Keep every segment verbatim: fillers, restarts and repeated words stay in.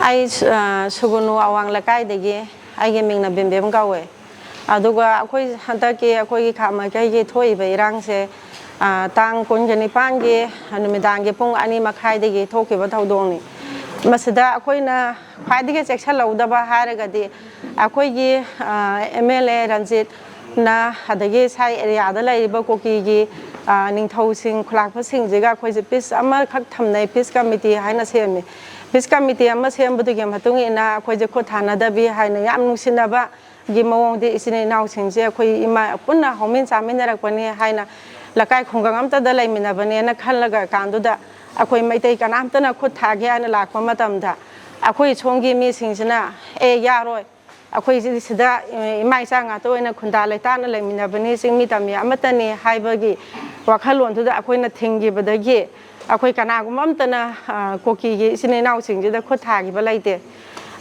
ꯑꯩ ꯁꯨꯒꯨꯅꯨ ꯑꯋꯥꯡ ꯂꯩꯀꯥꯏꯗꯒꯤ꯫ ꯑꯩꯒꯤ ꯃꯤꯡꯅ ꯕꯦꯝꯕꯦꯝ ꯀꯧꯋꯦ꯫ ꯑꯗꯨꯒ ꯑꯩꯈꯣꯏ ꯍꯟꯗꯛꯀꯤ ꯑꯩꯈꯣꯏꯒꯤ ꯈꯥꯃꯈꯩꯒꯤ ꯊꯣꯛꯏꯕ ꯏꯔꯥꯡꯁꯦ, ꯇꯥꯡ ꯀꯨꯟꯒ ꯅꯤꯄꯥꯟꯒꯤ ꯅꯨꯃꯤꯗꯥꯡꯒꯤ ꯄꯨꯡ ꯑꯅꯤ ꯃꯈꯥꯏꯗꯒꯤ ꯊꯣꯛꯈꯤꯕ ꯊꯧꯗꯣꯛꯅꯤ꯫ ꯃꯁꯤꯗ ꯑꯩꯈꯣꯏꯅ ꯈ꯭ꯋꯥꯏꯗꯒꯤ ꯆꯦꯛꯁꯤꯜꯍꯧꯗꯕ ꯍꯥꯏꯔꯒꯗꯤ, ꯑꯩꯈꯣꯏꯒꯤ ꯑꯦꯝ ꯑꯦꯜ ꯑꯦ ꯔꯟꯖꯤꯠꯅ, ꯑꯗꯒꯤ ꯁꯥꯏ ꯑꯦꯔꯤꯌꯥꯗ ꯂꯩꯔꯤꯕ ꯀꯨꯀꯤꯒꯤ ꯅꯤꯡꯊꯧꯁꯤꯡ, ꯈꯨꯂꯥꯛꯄꯁꯤꯡꯁꯤꯒ ꯑꯩꯈꯣꯏꯁꯦ ꯄꯤꯁ ꯑꯃꯈꯛ ꯊꯝꯅꯩ, ꯄꯤꯁ ꯀꯃꯤꯇꯤ ꯍꯥꯏꯅ ꯁꯦꯝꯃꯤ꯫ ꯄꯤꯁ ꯀꯃꯤꯇꯤ ꯑꯃ ꯁꯦꯝꯕꯗꯨꯒꯤ ꯃꯇꯨꯡ ꯏꯟꯅ ꯑꯩꯈꯣꯏꯁꯦ ꯈꯨꯠ ꯊꯥꯅꯗꯕꯤ ꯍꯥꯏꯅ ꯌꯥꯝ ꯅꯨꯡꯁꯤꯅꯕꯒꯤ ꯃꯑꯣꯡꯗꯤ, ꯏꯆꯤꯟ ꯏꯅꯥꯎꯁꯤꯡꯁꯦ ꯑꯩꯈꯣꯏ ꯏꯃꯥ ꯄꯨꯟꯅ ꯍꯧꯃꯤꯟ ꯆꯥꯃꯤꯟꯅꯔꯛꯄꯅꯤ ꯍꯥꯏꯅ, ꯂꯩꯀꯥꯏ ꯈꯨꯡꯒꯪ ꯑꯃꯠꯇꯗ ꯂꯩꯃꯤꯟꯅꯕꯅꯦꯅ ꯈꯜꯂꯒ ꯀꯥꯟꯗꯨꯗ, ꯑꯩꯈꯣꯏ ꯃꯩꯇꯩ ꯀꯅꯥꯝꯇꯅ ꯈꯨꯠ ꯊꯥꯒꯦ ꯍꯥꯏꯅ ꯂꯥꯛꯄ ꯃꯇꯝꯗ, ꯑꯩꯈꯣꯏ ꯁꯣꯝꯒꯤ ꯃꯤꯁꯤꯡꯁꯤꯅ, "ꯑꯦ, ꯌꯥꯔꯣꯏ, ꯑꯩꯈꯣꯏꯁꯤꯗꯤ ꯁꯤꯗ ꯏꯃꯥ ꯏꯆꯥ ꯉꯥꯛꯇ ꯑꯣꯏꯅ ꯈꯨꯟꯗꯥ ꯂꯩꯇꯥꯅ ꯂꯩꯃꯤꯟꯅꯕꯅꯤ, ꯆꯤꯡꯃꯤ ꯇꯝꯃꯤ ꯑꯃꯠꯇꯅꯤ" ꯍꯥꯏꯕꯒꯤ ꯋꯥꯈꯜꯂꯣꯟꯗꯨꯗ ꯑꯩꯈꯣꯏꯅ ꯊꯤꯡꯈꯤꯕꯗꯒꯤ, ꯑꯩꯈꯣꯏ ꯀꯅꯥꯒꯨꯝꯕ ꯑꯃꯠꯇꯅ ꯀꯨꯀꯤꯒꯤ ꯏꯆꯤꯟ ꯏꯅꯥꯎꯁꯤꯡꯁꯤꯗ ꯈꯨꯠ ꯊꯥꯈꯤꯕ ꯂꯩꯇꯦ꯫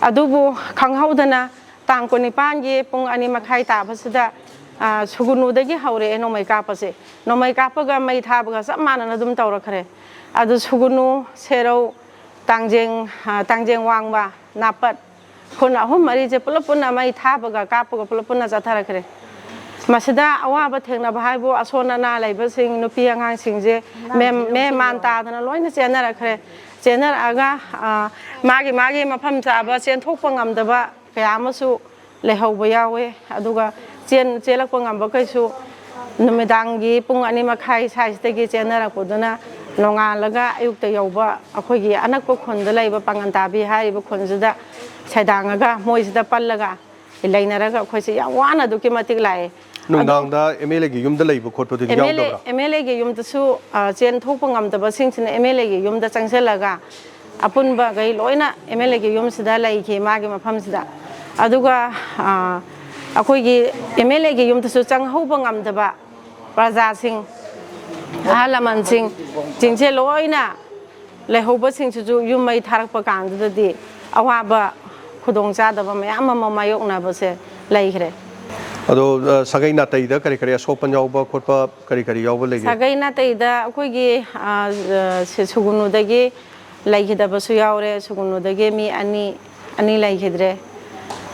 ꯑꯗꯨꯕꯨ ꯈꯪꯍꯧꯗꯅ ꯇꯥꯡ ꯀꯨꯟꯅꯤꯄꯥꯟꯒꯤ ꯄꯨꯡ ꯑꯅꯤ ꯃꯈꯥꯏ ꯇꯥꯕꯁꯤꯗ ꯁꯨꯒꯨꯅꯨꯗꯒꯤ ꯍꯧꯔꯛꯑꯦ ꯅꯣꯡꯃꯩ ꯀꯥꯞꯄꯁꯦ꯫ ꯅꯣꯡꯃꯩ ꯀꯥꯞꯄꯒ ꯃꯩ ꯊꯥꯕꯒ ꯆꯞ ꯃꯥꯟꯅꯅ ꯑꯗꯨꯝ ꯇꯧꯔꯛꯈ꯭ꯔꯦ꯫ ꯑꯗꯨ ꯁꯨꯒꯨꯅꯨ, ꯁꯦꯔꯧ, ꯇꯥꯡꯖꯦꯡ, ꯇꯥꯡꯖꯦꯡ ꯋꯥꯡꯃ, ꯅꯥꯄꯠ, ꯈꯨꯟ ꯑꯍꯨꯝ ꯃꯔꯤꯁꯦ ꯄꯨꯂꯞ ꯄꯨꯟꯅ ꯃꯩ ꯊꯥꯕꯒ ꯀꯥꯞꯄꯒ ꯄꯨꯂꯞ ꯄꯨꯟꯅ ꯆꯠꯊꯔꯛꯈ꯭ꯔꯦ꯫ ꯃꯁꯤꯗ ꯑꯋꯥꯕ ꯊꯦꯡꯅꯕ ꯍꯥꯏꯕꯨ, ꯑꯁꯣꯟ ꯑꯅꯥ ꯂꯩꯕꯁꯤꯡ, ꯅꯨꯄꯤ ꯑꯉꯥꯡꯁꯤꯡꯁꯦ ꯃꯦꯟ ꯃꯥꯟ ꯇꯥꯗꯅ ꯂꯣꯏꯅ ꯆꯦꯟꯅꯔꯛꯈ꯭ꯔꯦ꯫ ꯆꯦꯟꯅꯔꯛꯑꯒ ꯃꯥꯒꯤ ꯃꯥꯒꯤ ꯃꯐꯝ ꯆꯥꯕ ꯆꯦꯟꯊꯣꯛꯄ ꯉꯝꯗꯕ ꯀꯌꯥ ꯑꯃꯁꯨ ꯂꯩꯍꯧꯕ ꯌꯥꯎꯋꯦ꯫ ꯑꯗꯨꯒ ꯆꯦꯟ-, ꯆꯦꯜꯂꯛꯄ ꯉꯝꯕꯈꯩꯁꯨ ꯅꯨꯃꯤꯗꯥꯡꯒꯤ ꯄꯨꯡ ꯑꯅꯤ ꯃꯈꯥꯏ ꯁ꯭ꯋꯥꯏꯁꯤꯗꯒꯤ ꯆꯦꯟꯅꯔꯛꯄꯗꯨꯅ ꯅꯣꯡꯉꯥꯜꯂꯒ ꯑꯌꯨꯛꯇ ꯌꯧꯕ ꯑꯩꯈꯣꯏꯒꯤ ꯑꯅꯛꯄ ꯈꯨꯟꯗ ꯂꯩꯕ ꯄꯥꯉꯟ ꯇꯥꯕꯤ ꯍꯥꯏꯔꯤꯕ ꯈꯨꯟꯁꯤꯗ ꯁꯩꯗꯥꯡꯉꯒ ꯃꯣꯏꯁꯤꯗ ꯄꯜꯂꯒ ꯂꯩꯅꯔꯒ ꯑꯩꯈꯣꯏꯁꯦ ꯌꯥꯝ ꯋꯥꯅ ꯑꯗꯨꯛꯀꯤ ꯃꯇꯤꯛ ꯂꯥꯛꯑꯦ꯫ ꯑꯗꯨ ꯅꯨꯡꯗꯥꯡꯗ ꯑꯦꯝ ꯑꯦꯜ ꯑꯦꯒꯤ ꯌꯨꯝꯗ ꯂꯩꯕ ꯈꯣꯠꯄꯗꯨꯗꯤ ꯑꯦꯝ ꯑꯦꯜ ꯑꯦ, ꯌꯥꯎꯗꯕ꯭ꯔꯥ? ꯑꯦꯝ ꯑꯦꯜ ꯑꯦꯒꯤ ꯌꯨꯝꯗꯁꯨ, ꯑ, ꯆꯦꯟ ꯊꯣꯛꯄ ꯉꯝꯗꯕꯁꯤꯡꯁꯤꯅ ꯑꯦꯝ ꯑꯦꯜ ꯑꯦꯒꯤ ꯌꯨꯝꯗ ꯆꯪꯁꯤꯜꯂꯒ ꯑꯄꯨꯟꯕꯈꯩ ꯂꯣꯏꯅ ꯑꯦꯝ ꯑꯦꯜ ꯑꯦꯒꯤ ꯌꯨꯝꯁꯤꯗ ꯂꯩꯈꯤ, ꯃꯥꯒꯤ ꯃꯐꯝꯁꯤꯗ꯫ ꯑꯗꯨꯒ, ꯑ, ꯑꯩꯈꯣꯏꯒꯤ ꯑꯦꯝ ꯑꯦꯜ ꯑꯦꯒꯤ ꯌꯨꯝꯗꯁꯨ ꯆꯪꯍꯧꯕ ꯉꯝꯗꯕ ꯄ꯭ꯔꯖꯥꯁꯤꯡ, ꯑꯍꯜ ꯂꯃꯟꯁꯤꯡ, ꯁꯤꯡꯁꯦ ꯂꯣꯏꯅ ꯂꯩꯍꯧꯕꯁꯤꯡꯁꯤꯁꯨ ꯌꯨꯝ ꯃꯩ ꯊꯥꯔꯛꯄ ꯀꯥꯟꯗꯨꯗꯗꯤ ꯑꯋꯥꯕ ꯈꯨꯗꯣꯡꯆꯥꯗꯕ ꯃꯌꯥꯝ ꯑꯃ ꯃꯥꯌꯣꯛꯅꯕꯁꯦ ꯂꯩꯈ꯭ꯔꯦ꯫ ꯑꯗꯣ, ꯑ, ꯁꯥꯒꯩ ꯅꯥꯇꯩꯗ ꯀꯔꯤ ꯀꯔꯤ ꯑꯁꯣꯛ ꯑꯄꯟ ꯌꯥꯎꯕ ꯈꯣꯠꯄ ꯀꯔꯤ ꯀꯔꯤ ꯌꯥꯎꯕ ꯂꯩꯒꯦ? ꯁꯥꯒꯩ ꯅꯥꯇꯩꯗ ꯑꯩꯈꯣꯏꯒꯤ, ꯑ, ꯑ, ꯁꯤ-, ꯁꯨꯒꯨꯅꯨꯗꯒꯤ ꯂꯩꯈꯤꯗꯕꯁꯨ ꯌꯥꯎꯔꯦ꯫ ꯁꯨꯒꯨꯅꯨꯗꯒꯤ ꯃꯤ ꯑꯅꯤ, ꯑꯅꯤ ꯂꯩꯈꯤꯗ꯭ꯔꯦ꯫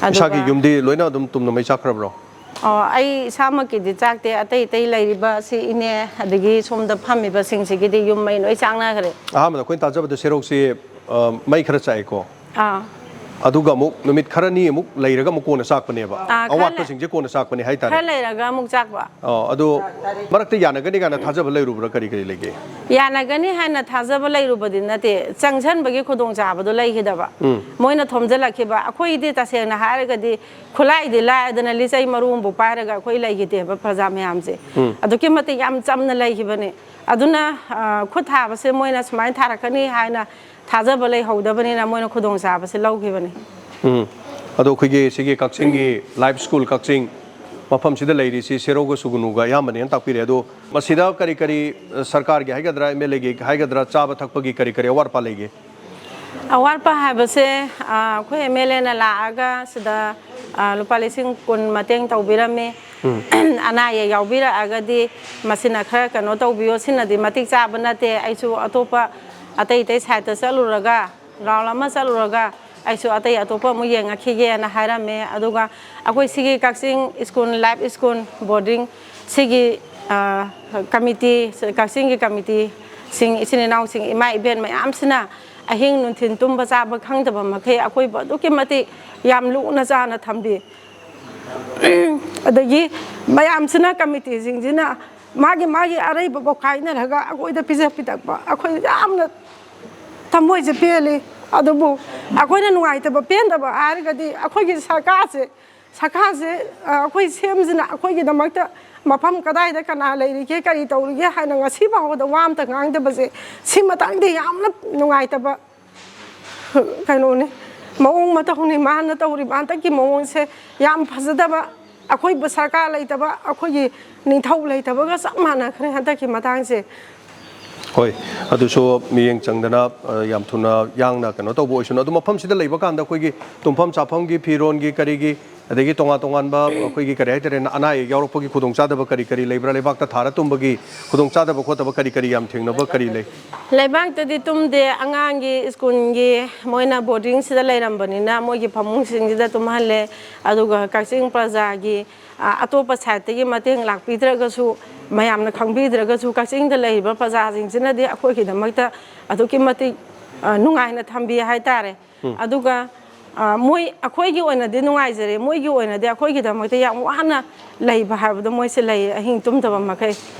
ꯑꯗꯨꯒ ꯏꯁꯥꯒꯤ ꯌꯨꯝꯗꯤ ꯂꯣꯏꯅ ꯑꯗꯨꯝ ꯇꯨꯝꯅ ꯃꯩ ꯆꯥꯛꯈ꯭ꯔꯕ꯭ꯔꯣ? ꯑꯣ, ꯑꯩ ꯏꯁꯥꯃꯛꯀꯤꯗꯤ ꯆꯥꯛꯇꯦ꯫ ꯑꯇꯩ ꯑꯇꯩ ꯂꯩꯔꯤꯕ ꯁꯤ ꯏꯅꯦ, ꯑꯗꯒꯤ ꯁꯣꯝꯗ ꯐꯝꯃꯤꯕꯁꯤꯡꯁꯤꯒꯤꯗꯤ ꯌꯨꯝ ꯃꯩ ꯂꯣꯏ ꯆꯥꯛꯅꯈ꯭ꯔꯦ꯫ ꯑꯍꯥꯟꯕꯗ ꯑꯩꯈꯣꯏꯅ ꯇꯥꯖꯕꯗ ꯁꯦꯔꯧꯁꯤ, ꯑ, ꯃꯩ ꯈꯔ ꯆꯥꯛꯑꯦꯀꯣ꯫ ꯑꯥ꯫ ꯑꯗꯨꯒ ꯑꯃꯨꯛ ꯅꯨꯃꯤꯠ ꯈꯔꯅꯤ ꯑꯃꯨꯛ ꯂꯩꯔꯒ ꯑꯃꯨꯛ ꯀꯣꯟꯅ ꯆꯥꯛꯄꯅꯦꯕ꯫ ꯑꯥ, ꯈꯔ ꯂꯩ-, ꯑꯋꯥꯠꯄꯁꯤꯡꯁꯦ ꯀꯣꯟꯅ ꯆꯥꯛꯄꯅꯦ ꯍꯥꯏꯇꯥꯔꯦ꯫ ꯈꯔ ꯂꯩꯔꯒ ꯑꯃꯨꯛ ꯆꯥꯛꯄ꯫ ꯑꯣ, ꯑꯗꯣ ꯃꯔꯛꯇ ꯌꯥꯅꯒꯅꯤ ꯀꯥꯏꯅ ꯊꯥꯖꯕ ꯂꯩꯔꯨꯕ꯭ꯔꯥ? ꯀꯔꯤ ꯀꯔꯤ ꯂꯩꯒꯦ? ꯌꯥꯅꯒꯅꯤ ꯍꯥꯏꯅ ꯊꯥꯖꯕ ꯂꯩꯔꯨꯕꯗꯤ ꯅꯠꯇꯦ, ꯆꯪꯁꯟꯕꯒꯤ ꯈꯨꯗꯣꯡꯆꯥꯕꯗꯣ ꯂꯩꯈꯤꯗꯕ꯫ ꯎꯝ꯫ ꯃꯣꯏꯅ ꯊꯣꯝꯖꯤꯜꯂꯛꯈꯤꯕ꯫ ꯑꯩꯈꯣꯏꯗꯤ ꯇꯁꯦꯡꯅ ꯍꯥꯏꯔꯒꯗꯤ ꯈꯨꯠꯂꯥꯏꯗꯤ ꯂꯥꯏꯗꯅ ꯂꯤꯆꯩ ꯃꯔꯨ ꯑꯃꯕꯨ ꯄꯥꯏꯔꯒ ꯑꯩꯈꯣꯏ ꯂꯩꯈꯤꯗꯦꯕ ꯄ꯭ꯔꯖꯥ ꯃꯌꯥꯝꯁꯦ꯫ ꯎꯝ꯫ ꯑꯗꯨꯛꯀꯤ ꯃꯇꯤꯛ ꯌꯥꯝ ꯆꯝꯅ ꯂꯩꯈꯤꯕꯅꯦ꯫ ꯑꯗꯨꯅ, ꯑ, ꯈꯨꯠ ꯊꯥꯕꯁꯦ ꯃꯣꯏꯅ ꯁꯨꯃꯥꯏꯅ ꯊꯥꯔꯛꯀꯅꯤ ꯍꯥꯏꯅ ꯊꯥꯖꯕ ꯂꯩꯍꯧꯗꯕꯅꯤꯅ ꯃꯣꯏꯅ ꯈꯨꯗꯣꯡꯆꯥꯕꯁꯦ ꯂꯧꯈꯤꯕꯅꯤ꯫ ꯎꯝ꯫ ꯑꯗꯣ ꯑꯩꯈꯣꯏꯒꯤ ꯁꯤꯒꯤ ꯀꯛꯆꯤꯡꯒꯤ ꯂꯥꯏꯐ ꯁ꯭ꯀꯨꯜ ꯀꯛꯆꯤꯡ ꯃꯐꯝꯁꯤꯗ ꯂꯩꯔꯤꯁꯤ ꯁꯦꯔꯧꯒ ꯁꯨꯒꯨꯅꯨꯒ ꯑꯌꯥꯝꯕꯅꯦꯅ ꯇꯥꯛꯄꯤꯔꯦ꯫ ꯑꯗꯣ ꯃꯁꯤꯗ ꯀꯔꯤ ꯀꯔꯤ, ꯑ, ꯁꯔꯀꯥꯔꯒꯤ ꯍꯥꯏꯒꯗ꯭ꯔꯥ, ꯑꯦꯝ ꯑꯦꯜ ꯑꯦꯒꯤ ꯍꯥꯏꯒꯗ꯭ꯔꯥ, ꯆꯥꯕ ꯊꯛꯄꯒꯤ ꯀꯔꯤ ꯀꯔꯤ ꯑꯋꯥꯠ ꯑꯄꯥ ꯂꯩꯒꯦ? ꯑꯋꯥꯠꯄ ꯍꯥꯏꯕꯁꯦ, ꯑ, ꯑꯩꯈꯣꯏ ꯑꯦꯝ ꯑꯦꯜ ꯑꯦꯅ ꯂꯥꯛꯑꯒ ꯁꯤꯗ, ꯑ, ꯂꯨꯄꯥ ꯂꯤꯁꯤꯡ ꯀꯨꯟ ꯃꯇꯦꯡ ꯇꯧꯕꯤꯔꯝꯃꯤ꯫ ꯎꯝ꯫ ꯑꯅꯥ ꯑꯌꯦꯛ ꯌꯥꯎꯕꯤꯔꯛꯑꯒꯗꯤ ꯃꯁꯤꯅ ꯈꯔ ꯀꯩꯅꯣ ꯇꯧꯕꯤꯌꯣ, ꯁꯤꯅꯗꯤ ꯃꯇꯤꯛ ꯆꯥꯕ ꯅꯠꯇꯦ, ꯑꯩꯁꯨ ꯑꯇꯣꯞꯄ ꯑꯇꯩ ꯑꯇꯩ ꯁꯥꯏꯠꯇ ꯆꯠꯂꯨꯔꯒ, ꯔꯥꯎꯟ ꯑꯃ ꯆꯠꯂꯨꯔꯒ ꯑꯩꯁꯨ ꯑꯇꯩ ꯑꯇꯣꯞꯄ ꯑꯃꯨꯛ ꯌꯦꯡꯉꯛꯈꯤꯒꯦꯅ ꯍꯥꯏꯔꯝꯃꯦ꯫ ꯑꯗꯨꯒ ꯑꯩꯈꯣꯏ ꯁꯤꯒꯤ ꯀꯛꯆꯤꯡ ꯁ꯭ꯀꯨꯜ, ꯂꯥꯏꯐ ꯁ꯭ꯀꯨꯜ ꯕꯣꯔꯗꯤꯡ ꯁꯤꯒꯤ, ꯑ, ꯀꯃꯤꯇꯤ, ꯀꯛꯆꯤꯡꯒꯤ ꯀꯃꯤꯇꯤꯁꯤꯡ, ꯏꯆꯤꯟ ꯏꯅꯥꯎꯁꯤꯡ, ꯏꯃꯥ ꯏꯕꯦꯟ ꯃꯌꯥꯝꯁꯤꯅ ꯑꯍꯤꯡ ꯅꯨꯡꯊꯤꯜ ꯇꯨꯝꯕ ꯆꯥꯕ ꯈꯪꯗꯕ ꯃꯈꯩ ꯑꯩꯈꯣꯏꯕꯨ ꯑꯗꯨꯛꯀꯤ ꯃꯇꯤꯛ ꯌꯥꯝ ꯂꯨꯅ ꯆꯥꯅ ꯊꯝꯕꯤ꯫ ꯑꯗꯒꯤ ꯃꯌꯥꯝꯁꯤꯅ, ꯀꯃꯤꯇꯤꯁꯤꯡꯁꯤꯅ ꯃꯥꯒꯤ ꯃꯥꯒꯤ ꯑꯔꯩꯕꯐꯥꯎ ꯀꯥꯏꯅꯔꯒ ꯑꯩꯈꯣꯏꯗ ꯄꯤꯖ ꯄꯤꯊꯛꯄ, ꯑꯩꯈꯣꯏ ꯌꯥꯝꯅ ꯊꯃꯣꯏꯁꯦ ꯄꯦꯜꯂꯤ꯫ ꯑꯗꯨꯕꯨ ꯑꯩꯈꯣꯏꯅ ꯅꯨꯡꯉꯥꯏꯇꯕ, ꯄꯦꯟꯗꯕ ꯍꯥꯏꯔꯒꯗꯤ ꯑꯩꯈꯣꯏꯒꯤ ꯁꯔꯀꯥꯔꯁꯦ, ꯁꯔꯀꯥꯔꯁꯦ, ꯑ, ꯑꯩꯈꯣꯏ ꯁꯦꯝꯁꯤꯅ ꯑꯩꯈꯣꯏꯒꯤꯗꯃꯛꯇ ꯃꯐꯝ ꯀꯗꯥꯏꯗ ꯀꯅꯥ ꯂꯩꯔꯤꯒꯦ, ꯀꯔꯤ ꯇꯧꯔꯤꯒꯦ ꯍꯥꯏꯅ ꯉꯁꯤ ꯐꯥꯎꯕꯗ ꯋꯥ ꯑꯝꯇ ꯉꯥꯡꯗꯕꯁꯦ, ꯁꯤ ꯃꯇꯥꯡꯗ ꯌꯥꯝꯅ ꯅꯨꯡꯉꯥꯏꯇꯕ ꯀꯩꯅꯣꯅꯤ, ꯃꯑꯣꯡ ꯃꯇꯧꯅꯤ ꯃꯥꯅ ꯇꯧꯔꯤꯕ ꯍꯟꯗꯛꯀꯤ ꯃꯑꯣꯡꯁꯦ꯫ ꯌꯥꯝ ꯐꯖꯗꯕ, ꯑꯩꯈꯣꯏꯕꯨ ꯁꯔꯀꯥꯔ ꯂꯩꯇꯕ, ꯑꯩꯈꯣꯏꯒꯤ ꯅꯤꯡꯊꯧ ꯂꯩꯇꯕꯒ ꯆꯞ ꯃꯥꯟꯅꯈ꯭ꯔꯦ ꯍꯟꯗꯛꯀꯤ ꯃꯇꯥꯡꯁꯦ꯫ ꯍꯣꯏ, ꯑꯗꯨꯁꯨ ꯃꯤꯠꯌꯦꯡ ꯆꯪꯗꯅ, ꯑ, ꯌꯥꯝ ꯊꯨꯅ ꯌꯥꯡꯅ ꯀꯩꯅꯣ ꯇꯧꯕ ꯑꯣꯏꯁꯅꯨ꯫ ꯑꯗꯨ ꯃꯐꯝꯁꯤꯗ ꯂꯩꯕ ꯀꯥꯟꯗ ꯑꯩꯈꯣꯏꯒꯤ ꯇꯨꯝꯐꯝ ꯆꯥꯐꯝꯒꯤ, ꯐꯤꯔꯣꯟꯒꯤ, ꯀꯔꯤꯒꯤ ꯑꯗꯒꯤ ꯇꯣꯉꯥꯟ ꯇꯣꯉꯥꯟꯕ ꯑꯩꯈꯣꯏꯒꯤ, ꯀꯔꯤ ꯍꯥꯏꯇꯥꯔꯦ, ꯑꯅꯥ ꯑꯌꯦꯛ ꯌꯥꯎꯔꯛꯄꯒꯤ ꯈꯨꯗꯣꯡꯆꯥꯗꯕ ꯀꯔꯤ ꯀꯔꯤ ꯂꯩꯕ꯭ꯔꯥ? ꯂꯩꯕꯥꯛꯇ ꯊꯥꯔ ꯇꯨꯝꯕꯒꯤ ꯈꯨꯗꯣꯡꯆꯥꯗꯕ ꯈꯣꯠꯇꯕ ꯀꯔꯤ ꯀꯔꯤ ꯌꯥꯝ ꯊꯦꯡꯅꯕ ꯀꯔꯤ ꯂꯩ? ꯂꯩꯕꯥꯛꯇꯗꯤ ꯇꯨꯝꯗꯦ꯫ ꯑꯉꯥꯡꯒꯤ ꯁ꯭ꯀꯨꯜꯒꯤ ꯃꯣꯏꯅ ꯕꯣꯔꯗꯤꯡꯁꯤꯗ ꯂꯩꯔꯝꯕꯅꯤꯅ ꯃꯣꯏꯒꯤ ꯐꯃꯨꯡꯁꯤꯡꯁꯤꯗ ꯇꯨꯝꯍꯜꯂꯦ꯫ ꯑꯗꯨꯒ ꯀꯛꯆꯤꯡ ꯄ꯭ꯔꯖꯥꯒꯤ, ꯑ, ꯑꯇꯣꯞꯄ ꯁꯥꯏꯠꯇꯒꯤ ꯃꯇꯦꯡ ꯂꯥꯛꯄꯤꯗ꯭ꯔꯒꯁꯨ, ꯃꯌꯥꯝꯅ ꯈꯪꯕꯤꯗ꯭ꯔꯒꯁꯨ ꯀꯛꯆꯤꯡꯗ ꯂꯩꯔꯤꯕ ꯄ꯭ꯔꯖꯥꯁꯤꯡꯁꯤꯅꯗꯤ ꯑꯩꯈꯣꯏꯒꯤꯗꯃꯛꯇ ꯑꯗꯨꯛꯀꯤ ꯃꯇꯤꯛ, ꯑ, ꯅꯨꯡꯉꯥꯏꯅ ꯊꯝꯕꯤ ꯍꯥꯏꯇꯥꯔꯦ꯫ ꯑꯗꯨꯒ, ꯑ, ꯃꯣꯏ ꯑꯩꯈꯣꯏꯒꯤ ꯑꯣꯏꯅꯗꯤ ꯅꯨꯡꯉꯥꯏꯖꯔꯦ, ꯃꯣꯏꯒꯤ ꯑꯣꯏꯅꯗꯤ ꯑꯩꯈꯣꯏꯒꯤꯗꯃꯛꯇ ꯌꯥꯝ ꯋꯥꯅ ꯂꯩꯕ ꯍꯥꯏꯕꯗꯣ ꯃꯣꯏꯁꯦ ꯂꯩ, ꯑꯍꯤꯡ ꯇꯨꯝꯗꯕ ꯃꯈꯩ꯫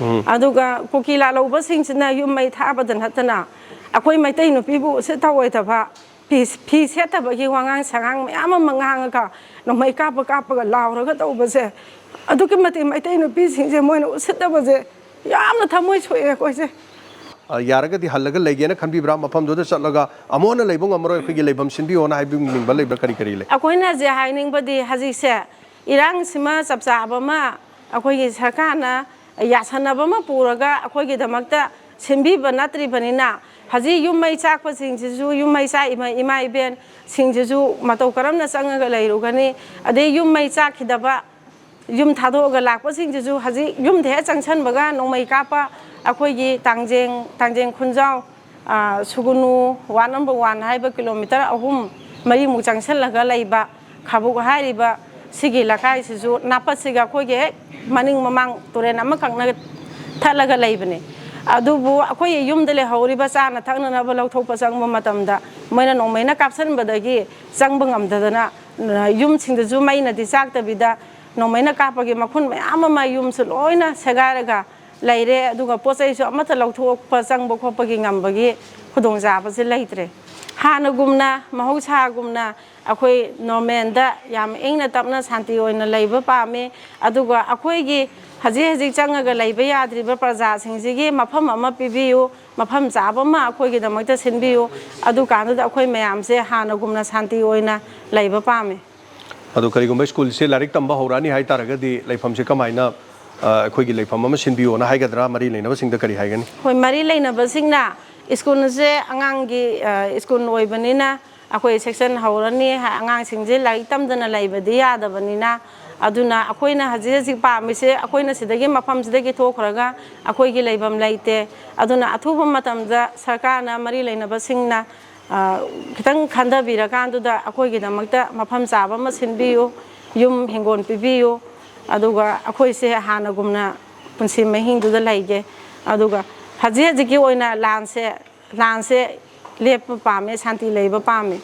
ꯑꯗꯨꯒ ꯀꯨꯀꯤ ꯂꯥꯜꯍꯧꯕꯁꯤꯡꯁꯤꯅ ꯌꯨꯝ ꯃꯩ ꯊꯥꯕꯗ ꯅꯠꯇꯅ ꯑꯩꯈꯣꯏ ꯃꯩꯇꯩ ꯅꯨꯄꯤꯕꯨ ꯎꯁꯤꯠ ꯊꯑꯣꯏꯗꯕ, ꯐꯤ, ꯐꯤ ꯁꯦꯠꯇꯕꯒꯤ ꯋꯥꯉꯥꯡ ꯁꯉꯥꯡ ꯃꯌꯥꯝ ꯑꯃ ꯉꯥꯡꯉꯒ ꯅꯣꯡꯃꯩ ꯀꯥꯞꯄ ꯀꯥꯞꯄꯒ ꯂꯥꯎꯔꯒ ꯇꯧꯕꯁꯦ ꯑꯗꯨꯛꯀꯤ ꯃꯇꯤꯛ ꯃꯩꯇꯩ ꯅꯨꯄꯤꯁꯤꯡꯁꯦ ꯃꯣꯏꯅ ꯎꯁꯤꯠꯇꯕꯁꯦ ꯌꯥꯝꯅ ꯊꯃꯣꯏ ꯁꯣꯛꯑꯦ ꯑꯩꯈꯣꯏꯁꯦ꯫ ꯑ, ꯌꯥꯔꯒꯗꯤ ꯍꯜꯂꯒ ꯂꯩꯒꯦꯅ ꯈꯟꯕꯤꯕ꯭ꯔꯥ? ꯃꯐꯝꯗꯨꯗ ꯆꯠꯂꯒ ꯑꯃꯨꯛ ꯍꯟꯅ ꯂꯩꯕ ꯉꯝꯃꯔꯣꯏ, ꯑꯩꯈꯣꯏꯒꯤ ꯂꯩꯐꯝ ꯁꯤꯟꯕꯤꯌꯣꯅ ꯍꯥꯏꯕꯤꯅꯤꯡꯕ ꯂꯩꯕ꯭ꯔꯥ? ꯀꯔꯤ ꯀꯔꯤ ꯂꯩ? ꯑꯩꯈꯣꯏꯅ ꯍꯧꯖꯤꯛ ꯍꯥꯏꯅꯤꯡꯕꯗꯤ ꯍꯧꯖꯤꯛꯁꯦ ꯏꯔꯥꯡꯁꯤꯃ ꯆꯞ ꯆꯥꯕ ꯑꯃ ꯑꯩꯈꯣꯏꯒꯤ ꯁꯔꯀꯥꯔꯅ ꯌꯥꯁꯟꯅꯕ ꯑꯃ ꯄꯨꯔꯒ ꯑꯩꯈꯣꯏꯒꯤꯗꯃꯛꯇ ꯁꯤꯟꯕꯤꯕ ꯅꯠꯇ꯭ꯔꯤꯕꯅꯤꯅ ꯍꯧꯖꯤꯛ ꯌꯨꯝ ꯃꯩ ꯆꯥꯛꯄꯁꯤꯡꯁꯤꯁꯨ, ꯌꯨꯝ ꯃꯩ ꯆꯥꯛꯏꯕ ꯏꯃꯥ ꯏꯕꯦꯟꯁꯤꯡꯁꯤꯁꯨ ꯃꯇꯧ ꯀꯔꯝꯅ ꯆꯪꯉꯒ ꯂꯩꯔꯨꯒꯅꯤ? ꯑꯗꯩ ꯌꯨꯝ ꯃꯩ ꯆꯥꯛꯈꯤꯗꯕ, ꯌꯨꯝ ꯊꯥꯗꯣꯛꯑꯒ ꯂꯥꯛꯄꯁꯤꯡꯁꯤꯁꯨ ꯍꯧꯖꯤꯛ ꯌꯨꯝꯗ ꯍꯦꯛ ꯆꯪꯁꯟꯕꯒ ꯅꯣꯡꯃꯩ ꯀꯥꯞꯄ ꯑꯩꯈꯣꯏꯒꯤ ꯇꯥꯡꯖꯦꯡ, ꯇꯥꯡꯖꯦꯡ ꯈꯨꯟꯖꯥꯎ, ꯑ, ꯁꯨꯒꯨꯅꯨ ꯋꯥꯔꯗ ꯅꯝꯕꯔ ꯋꯥꯟ ꯍꯥꯏꯕ ꯀꯤꯂꯣꯃꯤꯇꯔ ꯑꯍꯨꯝ ꯃꯔꯤꯃꯨꯛ ꯆꯪꯁꯜꯂꯒ ꯂꯩꯕ ꯈꯥꯕꯨꯛ ꯍꯥꯏꯔꯤꯕ ꯁꯤꯒꯤ ꯂꯩꯀꯥꯏꯁꯤꯁꯨ ꯅꯥꯄꯠꯁꯤꯒ ꯑꯩꯈꯣꯏꯒꯤ ꯍꯦꯛ ꯃꯅꯤꯡ ꯃꯃꯥꯡ ꯇꯨꯔꯦꯟ ꯑꯃꯈꯛꯅ ꯊꯠꯂꯒ ꯂꯩꯕꯅꯤ꯫ ꯑꯗꯨꯕꯨ ꯑꯩꯈꯣꯏꯒꯤ ꯌꯨꯝꯗ ꯂꯩꯍꯧꯔꯤꯕ ꯆꯥꯅ ꯊꯛꯅꯅꯕ ꯂꯧꯊꯣꯛꯄ ꯆꯪꯕ ꯃꯇꯝꯗ ꯃꯣꯏꯅ ꯅꯣꯡꯃꯩꯅ ꯀꯥꯞꯁꯟꯕꯗꯒꯤ ꯆꯪꯕ ꯉꯝꯗꯗꯅ, ꯑ, ꯌꯨꯝꯁꯤꯡꯗꯁꯨ ꯃꯩꯅꯗꯤ ꯆꯥꯛꯇꯕꯤꯗ ꯅꯣꯡꯃꯩꯅ ꯀꯥꯞꯄꯒꯤ ꯃꯈꯨꯟ ꯃꯌꯥꯝ ꯑꯃ ꯌꯨꯝꯁꯨ ꯂꯣꯏꯅ ꯁꯦꯒꯥꯏꯔꯒ ꯂꯩꯔꯦ꯫ ꯑꯗꯨꯒ ꯄꯣꯠ ꯆꯩꯁꯨ ꯑꯃꯠꯇ ꯂꯧꯊꯣꯛꯄ ꯆꯪꯕ ꯈꯣꯠꯄꯒꯤ ꯉꯝꯕꯒꯤ ꯈꯨꯗꯣꯡꯆꯥꯕꯁꯦ ꯂꯩꯇ꯭ꯔꯦ꯫ ꯍꯥꯟꯅꯒꯨꯝꯅ, ꯃꯍꯧꯁꯥꯒꯨꯝꯅ ꯑꯩꯈꯣꯏ ꯅꯣꯔꯃꯦꯜꯗ ꯌꯥꯝ ꯏꯪꯅ ꯇꯞꯅ ꯁꯥꯟꯇꯤ ꯑꯣꯏꯅ ꯂꯩꯕ ꯄꯥꯝꯃꯤ꯫ ꯑꯗꯨꯒ ꯑꯩꯈꯣꯏꯒꯤ ꯍꯧꯖꯤꯛ ꯍꯧꯖꯤꯛ ꯆꯪꯉꯒ ꯂꯩꯕ ꯌꯥꯗ꯭ꯔꯤꯕ ꯄ꯭ꯔꯖꯥꯁꯤꯡꯁꯤꯒꯤ ꯃꯐꯝ ꯑꯃ ꯄꯤꯕꯤꯌꯨ, ꯃꯐꯝ ꯆꯥꯕ ꯑꯃ ꯑꯩꯈꯣꯏꯒꯤꯗꯃꯛꯇ ꯁꯤꯟꯕꯤꯌꯨ꯫ ꯑꯗꯨꯀꯥꯟꯗꯨꯗ ꯑꯩꯈꯣꯏ ꯃꯌꯥꯝꯁꯦ ꯍꯥꯟꯅꯒꯨꯝꯅ ꯁꯥꯟꯇꯤ ꯑꯣꯏꯅ ꯂꯩꯕ ꯄꯥꯝꯃꯤ꯫ ꯑꯗꯣ ꯀꯔꯤꯒꯨꯝꯕ ꯁ꯭ꯀꯨꯜꯁꯦ ꯂꯥꯏꯔꯤꯛ ꯇꯝꯕ ꯍꯧꯔꯛꯑꯅꯤ ꯍꯥꯏꯇꯥꯔꯒꯗꯤ ꯂꯩꯐꯝꯁꯦ ꯀꯃꯥꯏꯅ, ꯑ, ꯑꯩꯈꯣꯏꯒꯤ ꯂꯩꯐꯝ ꯑꯃ ꯁꯤꯟꯕꯤꯌꯣꯅ ꯍꯥꯏꯒꯗ꯭ꯔꯥ? ꯃꯔꯤ ꯂꯩꯅꯕꯁꯤꯡꯗ ꯀꯔꯤ ꯍꯥꯏꯒꯅꯤ? ꯍꯣꯏ, ꯃꯔꯤ ꯂꯩꯅꯕꯁꯤꯡꯅ ꯁ꯭ꯀꯨꯜꯁꯦ ꯑꯉꯥꯡꯒꯤ, ꯑ, ꯁ꯭ꯀꯨꯜ ꯑꯣꯏꯕꯅꯤꯅ ꯑꯩꯈꯣꯏ ꯁꯦꯛꯁꯟ ꯍꯧꯔꯅꯤ꯫ ꯑꯉꯥꯡꯁꯤꯡꯁꯦ ꯂꯥꯏꯔꯤꯛ ꯇꯝꯗꯅ ꯂꯩꯕꯗꯤ ꯌꯥꯗꯕꯅꯤꯅ, ꯑꯗꯨꯅ ꯑꯩꯈꯣꯏꯅ ꯍꯧꯖꯤꯛ ꯍꯧꯖꯤꯛ ꯄꯥꯝꯃꯤꯁꯦ, ꯑꯩꯈꯣꯏꯅ ꯁꯤꯗꯒꯤ, ꯃꯐꯝꯁꯤꯗꯒꯤ ꯊꯣꯛꯈ꯭ꯔꯒ ꯑꯩꯈꯣꯏꯒꯤ ꯂꯩꯐꯝ ꯂꯩꯇꯦ꯫ ꯑꯗꯨꯅ ꯑꯊꯨꯕ ꯃꯇꯝꯗ ꯁꯔꯀꯥꯔꯅ, ꯃꯔꯤ ꯂꯩꯅꯕꯁꯤꯡꯅ, ꯑ, ꯈꯤꯇꯪ ꯈꯟꯊꯕꯤꯔꯀꯥꯟꯗꯨꯗ ꯑꯩꯈꯣꯏꯒꯤꯗꯃꯛꯇ ꯃꯐꯝ ꯆꯥꯕ ꯑꯃ ꯁꯤꯟꯕꯤꯌꯨ, ꯌꯨꯝ ꯍꯤꯡꯒꯣꯜ ꯄꯤꯕꯤꯌꯨ, ꯑꯗꯨꯒ ꯑꯩꯈꯣꯏꯁꯦ ꯍꯥꯟꯅꯒꯨꯝꯅ ꯄꯨꯟꯁꯤ ꯃꯍꯤꯡꯗꯨꯗ ꯂꯩꯒꯦ꯫ ꯑꯗꯨꯒ ꯍꯧꯖꯤꯛ ꯍꯧꯖꯤꯛꯀꯤ ꯑꯣꯏꯅ ꯂꯥꯟꯁꯦ, ꯂꯥꯟꯁꯦ ꯂꯦꯞꯄ ꯄꯥꯝꯃꯦ, ꯁꯥꯟꯇꯤ ꯂꯩꯕ ꯄꯥꯝꯃꯦ꯫